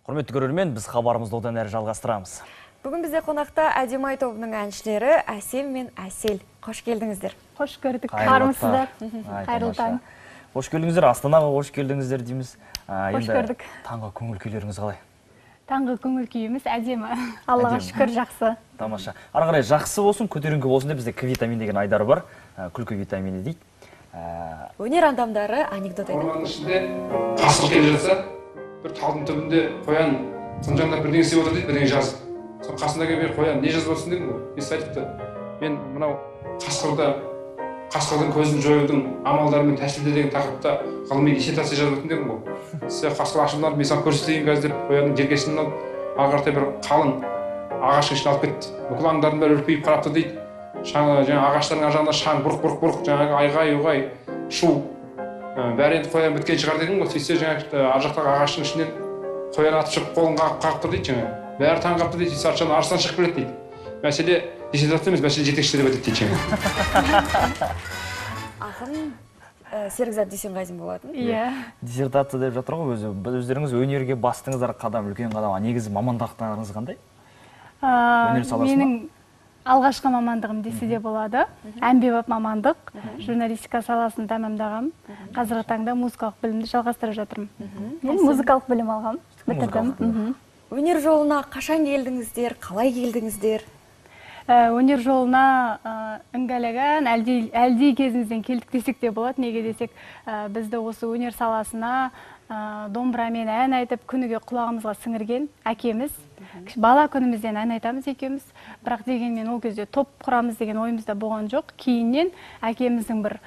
Құрметті көрермен, біз хабарымызды одан әрі жалғастырамыз. Бүгін бізде қонақта Әдемі ай тобының әншілері Әсем мен Әсел. Қош келдіңіздер. Қош көрдік. Армысыздар. Қайырлы таң. Қош келдіңіздер, Астанаға қош келдіңіздер дейміз. Қош көрдік. Таңғы көңіл күйлеріңіз қалай? Таңғы көңіл күйіміз әдемі. Аллаға шүкір, жақсы. Тамаша. Ары қарай жақсы болсын, көтеріңкі болсын деп бізде К витамин деген айдар бар. Күлкі витамині дейді. Өнер адамдары анекдот айтады. Орманның ішінде қасқыр келе жатса, бір талдың түбінде қоян тынжаңдап бірдеңе істеп отыр дейді, бірдеңе жазып. Сол қасында келіп қоян не жазып отырсың дедім ғой. Мен айтыпты, мен мынау қасқырдың көзін жоюдың амалдары мен тәсілдері деген тақырыпта ғылыми диссертация жазып отырмын дедім ғой. Сен қасқыр ашуланып, мен саған көрсетейін қазір деп қоянның желкесінен алып, ары қаратай бір қалың ағаштың ішіне алып кетті. Бүкіл аңдардың бәрі үрпиіп қарап тұр дейді. Жаңа ағаштардың ар жағында шаң бұрқ-бұрқ-бұрқ, жаңағы айғай-ұйғай, шу. Бәрі енді қоян біткен шығар дедім ғой. Сөйтсе жаңағы ар жақтағы ағаштың ішінен қоян атып шығып қолын қағып тұр дейді жаңағы. Бәрі таң қалыпты дейді, сөйтсе арт жағынан арыстан шығып келеді дейді. Мәселе диссертация емес, мәселе жетекші деп айтады дейді жаңағы. Ақын Серікзат Дүйсенғазин болатын. Иә. Диссертация деп жатыр ғой өзі. Өздеріңіз өнерге бастыңыздар қадам, үлкен қадам. Негізі мамандықтарыңыз қандай? Өнер саласы ма? Менің алғашқы мамандығым десе де болады. Әмбебап мамандық, журналистика саласын тәмамдағам. Қазіргі таңда музыкалық білімді жалғастырып жатырмын. Мен музыкалық білім алғам, бітірдім. Өнер жолына қашан келдіңіздер, қалай келдіңіздер? Өнер жолына іңгәлеген, әлдей кезімізден келдік десек те болады. Неге десек, бізді осы өнер саласына домбырамен ән айтып, күніге құлағымызға сіңірген әкеміз. Бала күнімізден ән айтамыз екеуміз, бірақ дегенмен ол кезде топ құрамыз деген ойымызда болған жоқ. Кейіннен әкеміздің бір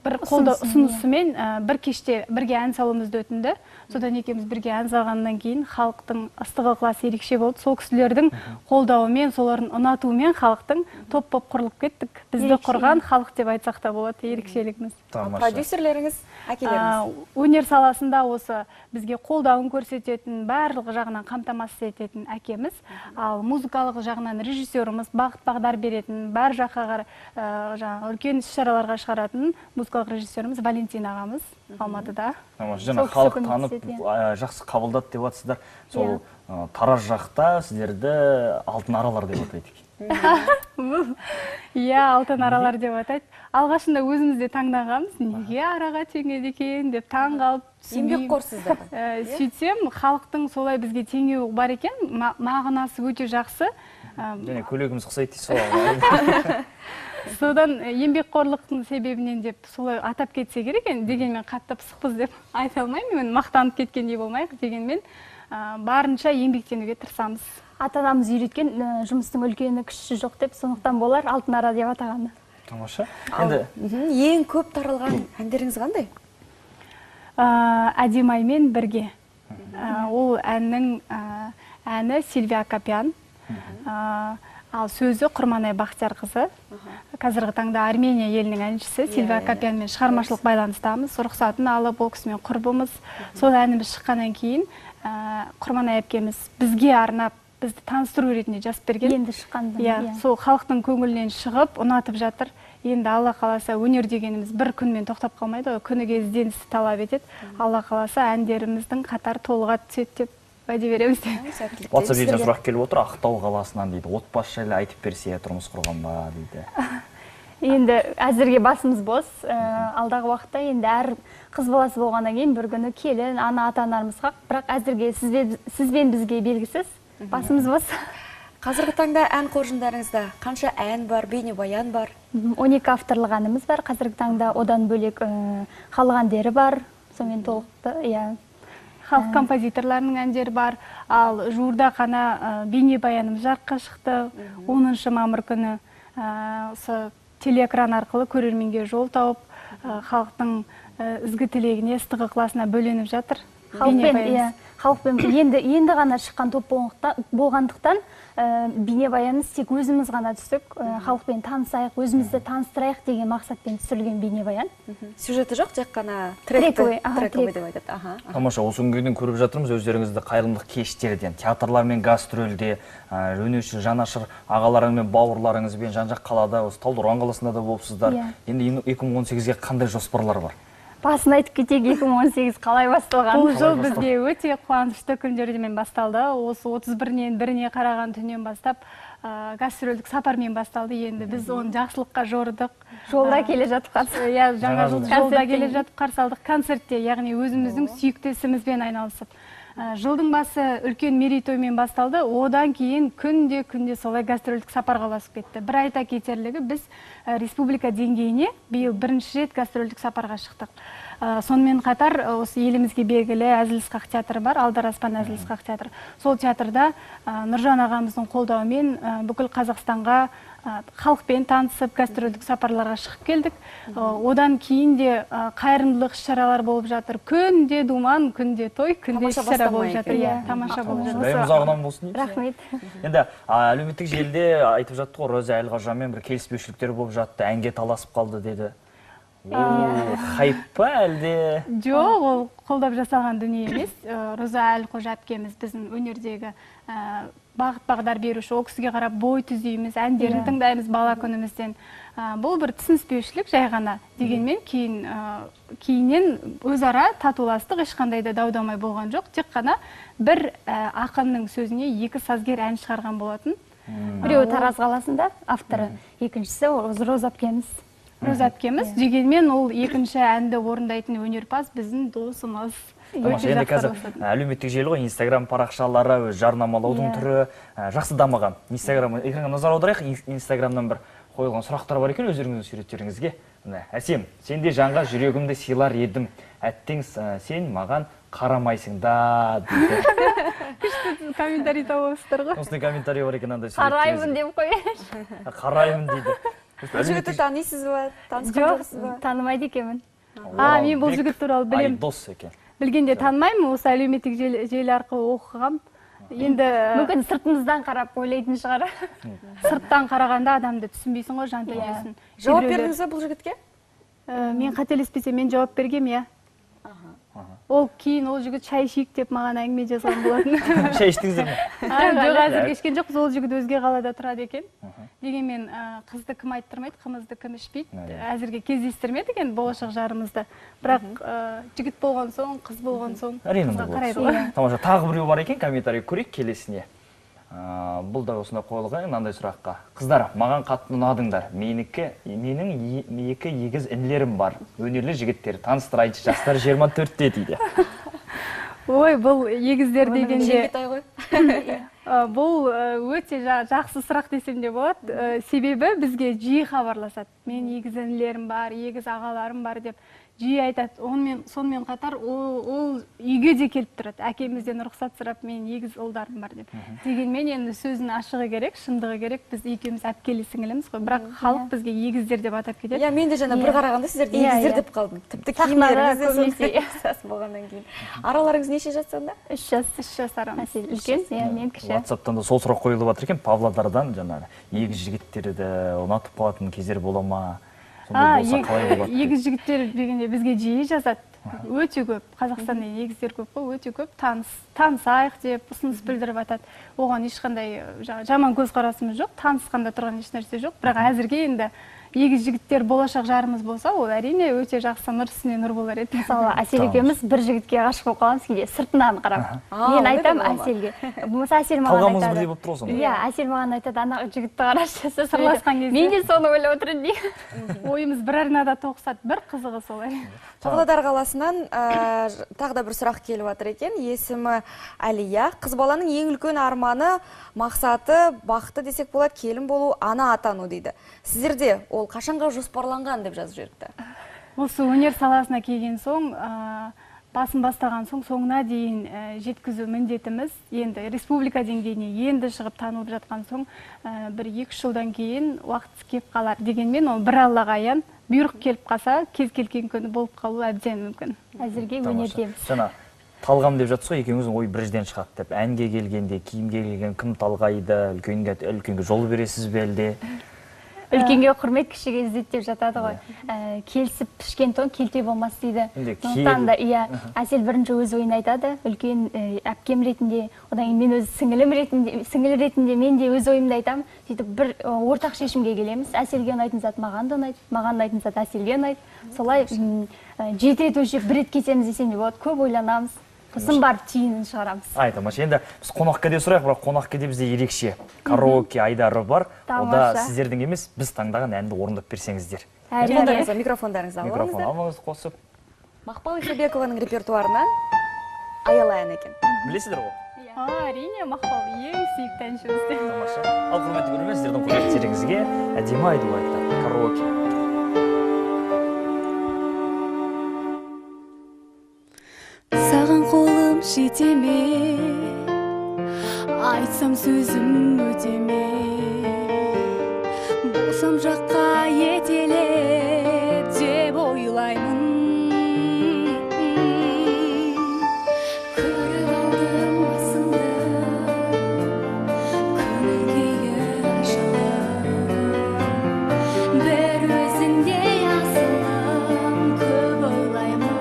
қолда ұсынысымен бір кеште бірге ән салуымызды өтінді. Содан екеуміз бірге ән салғаннан кейін халықтың ыстық ықыласы ерекше болды. Сол кісілердің қолдауымен, солардың ұнатуымен халықтың топ болып құрылып кеттік. Бізді құрған халық деп айтсақ та болады, ерекшелігіміз. Продюсерлеріңіз, әкелеріңіз? Өнер саласында осы бізге қолдауын көрсететін, барлық жағынан қамтамасыз ететін әкеміз. Ал музыкалық жағынан режиссеріміз, бағыт бағдар беретін, бар жаққа қарай үлкен іс-шараларға шығаратын музыкалық режиссеріміз Валентин ағамыз Алматыда. Жаңа халық танып, жақсы қабылдады деп жатсыздар. Сол Тараз жақта сіздерді алтын аралар деп атайды екен. Иә, алтын аралар деп атайды. Алғашында өзіміз де таңданғанбыз, неге араға теңеді екен деп таң қалып түсінбеймін. Еңбекқорсыздар. Сөйтсем, халықтың солай бізге теңеуі бар екен, мағынасы өте жақсы. Және көйлегіміз ұқсайды дейсіз ғой. Содан еңбекқорлықтың себебінен деп солай атап кетсе керек енді, дегенмен қатты пысықпыз деп айта алмаймын, мен мақтанып кеткендей болмайық, дегенмен барынша еңбектенуге тырысамыз. Ата-анамыз үйреткен жұмыстың үлкені кішісі жоқ деп, сондықтан болар алтын ара деп атағаны. Тамаша. Енді ең көп таралған әндеріңіз қандай? Әдемі аймен бірге. Ол әннің әні Сильвия Акопян. Ал сөзі Құрманай Бақтиярқызы. Қазіргі таңда Армения елінің әншісі Сильвия Акопянмен шығармашылық байланыстамыз. Рұқсатын алып, ол кісімен құрбымыз. Сол әніміз шыққаннан кейін Құрманай әпкеміз бізге арнап, бізді таныстыру ретінде жазып берген. Енді шыққандан. Иә, сол халықтың көңілінен шығып, ұнатып жатыр. Енді Алла қаласа, өнер дегеніміз бір күнмен тоқтап қалмайды ғой, күніге ізденісті талап етеді. Алла қаласа, әндеріміздің қатары толыға түседі деп уәде береміз. WhatsApp желісінен сұрақ келіп отыр, Ақтау қаласынан дейді. Отбасы жайлы айтып берсе, тұрмыс құрған ба дейді. Енді әзірге басымыз бос. Алдағы уақытта енді әр қыз баласы болғаннан кейін бір күні келін, ана, ата-аналарымыз хақ, бірақ әзірге сізбен бізге белгісіз. Басымыз бос. Қазіргі таңда ән қоржындарыңызда қанша ән бар, бейнебаян бар? 12 авторлық әніміз бар. Қазіргі таңда одан бөлек халық әндері бар. Сонымен толықты, иә. Халық композиторларының әндері бар. Ал жуырда қана бейнебаянымыз жарыққа шықты. 10 мамыр күні осы телеэкран арқылы көрерменге жол тауып, халықтың ізгі тілегіне, ыстық ықыласына бөленіп жатыр. Халықпен енді ғана шыққан топ болғандықтан бейнебаянымыз тек өзіміз ғана түстік. Халықпен танысайық, өзімізді таныстырайық деген мақсатпен түсірілген бейнебаян. Сюжеті жоқ, тек қана трековый деп айтады. Тамаша, осы күнге дейін көріп жатырмыз өздеріңізді қайырымдылық кештерден, театрлар мен гастрольде, өнерші жанашыр ағаларыңыз мен бауырларыңызбен жан-жақ қалада, осы Талдықорған қаласында да болыпсыздар. Енді 2018-ге қандай жоспарлар бар? Басын айтып кетейік, 2018 қалай басталған? Бұл жыл бізге өте қуанышты күндерден басталды. Осы 31-нен біріне қараған түннен бастап гастрольдік сапармен басталды. Енді біз оны жақсылыққа жорыдық. Жолда келе жатып қарсы. Иә, жаңа жыл жолда келе жатып қарсы алдық. Концертте, яғни өзіміздің сүйікті ісімізбен айналысып. Жылдың басы үлкен мерейтоймен басталды. Одан кейін күнде солай гастрольдік сапарға ұласып кетті. Бір айта кетерлігі, біз республика деңгейіне биыл бірінші рет гастрольдік сапарға шықтық. Сонымен қатар осы елімізге белгілі Әзіл Ысқақ театры бар, Алдараспан Әзіл Ысқақ театры. Сол театрда Нұржан ағамыздың қолдауымен бүкіл Қазақстанға халықпен танысып, гастрольдік сапарларға шығып келдік. Одан кейін де қайырымдылық іс-шаралар болып жатыр. Күнде думан, күнде той, күнде іс-шара болып жатыр. Иә, тамаша болып жатыр. Дайым ұзағынан болсын дейміз. Рахмет. Енді әлеуметтік желіде айтып жатты ғой, Роза Әлқожамен бір келіспеушіліктер болып жатты, әнге таласып қалды деді. Хайп па әлде? Жоқ, ол қолдап жасалған дүние емес. Роза Әлқожа әпкеміз біздің өнердегі бағыт бағдар беруші, ол кісіге қарап бой түзейміз, әндерін тыңдаймыз бала күнімізден. Бұл бір түсініспеушілік жай ғана дегенмен кейіннен өзара татуластық, ешқандай да дау-дамай болған жоқ. Тек қана бір ақынның сөзіне екі сазгер ән шығарған болатын. Біреуі Тараз қаласында авторы, екіншісі Роза әпкеміз. Роза әпкеміз, дегенмен ол екінші әнді орындайтын өнерпаз біздің досымыз. Тамаша, енді қазір әлеуметтік желі ғой, Инстаграм парақшалары, жарнамалаудың түрі жақсы дамыған. Инстаграм, экранға назар аударайық, Инстаграмнан бір қойылған сұрақтар бар екен өздеріңіздің суреттеріңізге. Әсем, сен де жанға жүрегімді сыйлар едім. Әттең, сен маған қарамайсың да дейді. Күшті комментарий тауыпсыздар ғой. Осындай комментарий бар екен, андай суреттеріңізге. Қараймын деп қояйыншы. Қараймын дейді. Бұл жігітті танисыз ба? Танысқан жоқсыз ба? Жоқ, танымайды екенмін. Мен бұл жігіт туралы білем. Айдос екен. Білгенде танымаймын, осы әлеуметтік желі арқылы оқығам. Енді мүмкін сыртымыздан қарап ойлайтын шығар. Сырттан қарағанда адамды түсінбейсің ғой, жан дүниесін. Жауап бердіңіз бе бұл жігітке? Мен қателеспесем, мен жауап бергем, иә. Ол кейін ол жігіт шай ішейік деп маған әңгіме жазған болатын. Шай іштіңіздер ме? Жоқ, әзірге ішкен жоқпыз. Ол жігіт өзге қалада тұрады екен. Дегенмен қызды кім айттырмайды, қымызды кім ішпейді. Әзірге кездестірмедік енді болашақ жарымызды. Бірақ жігіт болған соң, қыз болған соң қызға қарайды ғой. Тамаша, тағы біреу бар екен, комментарий көрейік келесіне. Бұл да осында қойылған мынандай сұраққа. Қыздар, маған қатты ұнадыңдар. Менің екі егіз інілерім бар. Өнерлі жігіттер, таныстырайыншы, жастар 24-те дейді. Ой, бұл егіздер дегенде Бұл бұл өте жақсы сұрақ десем де болады. Себебі бізге жиі хабарласады. Мен егіз інілерім бар, егіз ағаларым бар деп жиі айтады. Сонымен қатар ол үйге де келіп тұрады. Әкемізден рұқсат сұрап, мен егіз ұлдарым бар деп. Дегенмен енді сөздің ашығы керек, шындығы керек. Біз екеуміз әпкелі сіңіліміз ғой. Бірақ халық бізге егіздер деп атап кетеді. Иә, мен де жаңа бір қарағанда сіздерді егіздер деп қалдым. Тіпті киімдеріңіз де сондай ұқсас болғаннан кейін. Араларыңыз неше жас сонда? 3 жас. 3 жас арамыз. Әсел үлкен, иә, мен кіші. WhatsApp'тан да сол сұрақ қойылып жатыр екен. Павлодардан жаңағы егіз жігіттерді ұнатып қалатын кездер бола ма? Егіз жігіттер дегенде бізге жиі жазады. Өте көп. Қазақстанда егіздер көп қой, өте көп. Танысайық деп ұсыныс білдіріп атады. Оған ешқандай жаман көзқарасымыз жоқ, танысқанда тұрған ешнәрсе жоқ. Бірақ әзірге енді егіз жігіттер болашақ жарымыз болса, ол әрине өте жақсы, нұр үстіне нұр болар еді. Мысалы, Әсел екеуміз бір жігітке ғашық болып қаламыз кейде, сыртынан қарап. Мен айтам Әселге. Болмаса Әсел маған Талғамыңыз айтады. Бірдей болып тұр ғой сонда. Иә, Әсел маған айтады, ана жігітті қарашы, сырласқан кезде. Мен де соны ойлап отырмын деймін. Ойымыз бір арнада тоғысады, бір қызығы солай. Павлодар қаласынан тағы да бір сұрақ келіп жатыр екен. Есімі Әлия. Қыз баланың ең үлкен арманы, мақсаты, бақыты десек болады, келін болу, ана атану дейді. Сіздерде ол қашанға жоспарланған деп жазып жіберіпті. Осы өнер саласына келген соң, басын бастаған соң соңына дейін жеткізу міндетіміз. Енді республика деңгейіне енді шығып танылып жатқан соң, бір 2-3 жылдан кейін уақыт келіп қалар. Дегенмен ол бір Аллаға аян, бұйрық келіп қалса, кез келген күні болып қалуы әбден мүмкін. Әзірге өнердеміз. Жаңа талғам деп жатсыз ғой, екеуіңіздің ой бір жерден шығады деп. Әнге келгенде, киімге келген кім талғайды, үлкенге жол бересіз бе әлде? Үлкенге құрмет, кішіге ізет деп жатады ғой. Келісіп пішкен тон келте болмас дейді. Сондықтан да иә, Әсел бірінші өз ойын айтады, үлкен әпкем ретінде, одан кейін мен өз сіңілім ретінде, сіңіл ретінде мен де өз ойымды айтамын. Сөйтіп бір ортақ шешімге келеміз. Әселге ұнайтын зат маған да ұнайды, маған ұнайтын зат Әселге ұнайды. Солай 7 рет өлшеп 1 рет кесеміз десем де болады, көп ойланамыз. Сосын барып түйінін шығарамыз. Ай, тамаша. Енді біз қонақ кәде сұрайық, бірақ қонақ кәде бізде ерекше караоке айдары бар. Онда сіздердің емес, біз таңдаған әнді орындап берсеңіздер. Микрофондарыңызды алыңыздар. Микрофон алыңыз, қосып. Мақпал Исабекованың репертуарынан Аяла әні екен. Білесіздер ғой? Әрине, Мақпал ең сүйікті әншіміз. Тамаша. Ал құрметті көрермен, сіздердің құрметтеріңізге әдемі айту айтты. Караоке. Саған қолым жете ме, айтсам сөзім өте ме, болсам жаққа етелеп деп ойлаймын. Көріп алдым басыңды, көңіл күйі ашылып, бір өзіңдей асылым көп ойлаймын.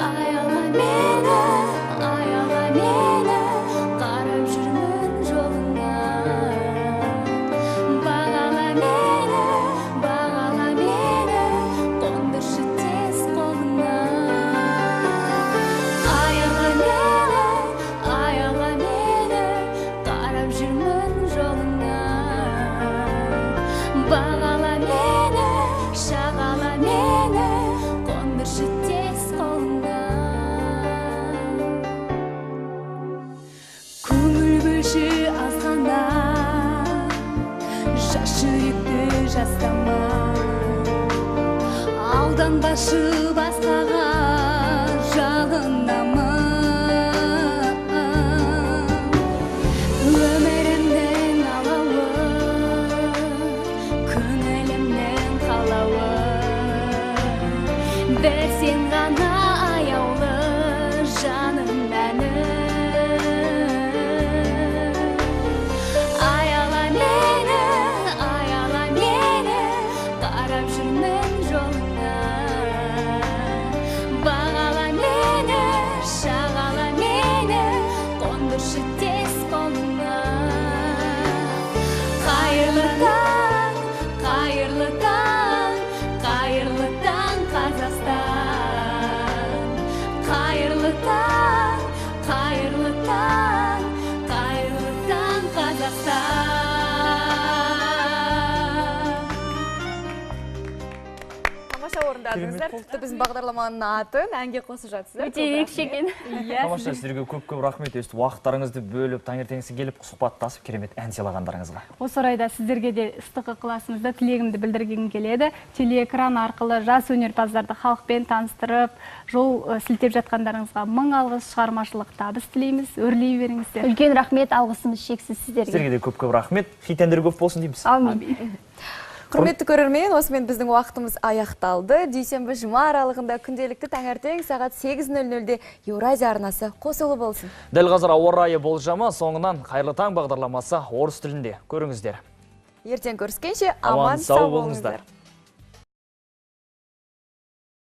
Аяла мені, аяла мені, қарап жүрмін жолыңа. Бағала мені, бағала мені, қондыршы тез қолыңа. Аяла мені, аяла мені, қарап жүрмін жолыңа. Бағала мені, шағала мені, қондыршы тез қолыңа. Көңіл бөлші аз ғана, жас жүректі жастама, алданбашы басқаға жалынамын. Өмірімнің алауы, көңілімнің қалауы, бір сен ғана аяулы жаным әні. Аяла мені, аяла мені, қарап жүрмін жолыңа. Бағала мені, шағала мені, қондыршы тез қолыңа. Қайырлы таң, қайырлы таң, қайырлы таң, Қазақстан. Қайырлы таң, қайырлы таң, қайырлы таң, Қазақстан. Тамаша орындадыңыздар. Тіпті біздің бағдарламаның атын әнге қосып жатсыздар. Өте ерекше екен. Тамаша, сіздерге көп-көп рахмет. Өстіп уақыттарыңызды бөліп, таңертеңгісін келіп, сұхбаттасып, керемет ән сыйлағандарыңызға. Осы орайда сіздерге де ыстық ықыласымызды, тілегімді білдіргім келеді. Телеэкран арқылы жас өнерпаздарды халықпен таныстырып, жол сілтеп жатқандарыңызға мың алғыс, шығармашылық табыс тілейміз. Өрлей беріңіздер. Үлкен рахмет, алғысымыз шексіз сіздерге. Сіздерге де көп-көп рахмет. Хит әндер көп болсын дейміз. Әумин. Құрметті көрермен, осымен біздің уақытымыз аяқталды. Дүйсенбі жұма аралығында күнделікті таңертең сағат 8:00-де Еуразия арнасы қосулы болсын. Дәл қазір ауа райы болжамы, соңынан қайырлы таң бағдарламасы орыс тілінде. Көріңіздер. Ертең көріскенше Аман аман сау сау болыңыздар. болыңыздар.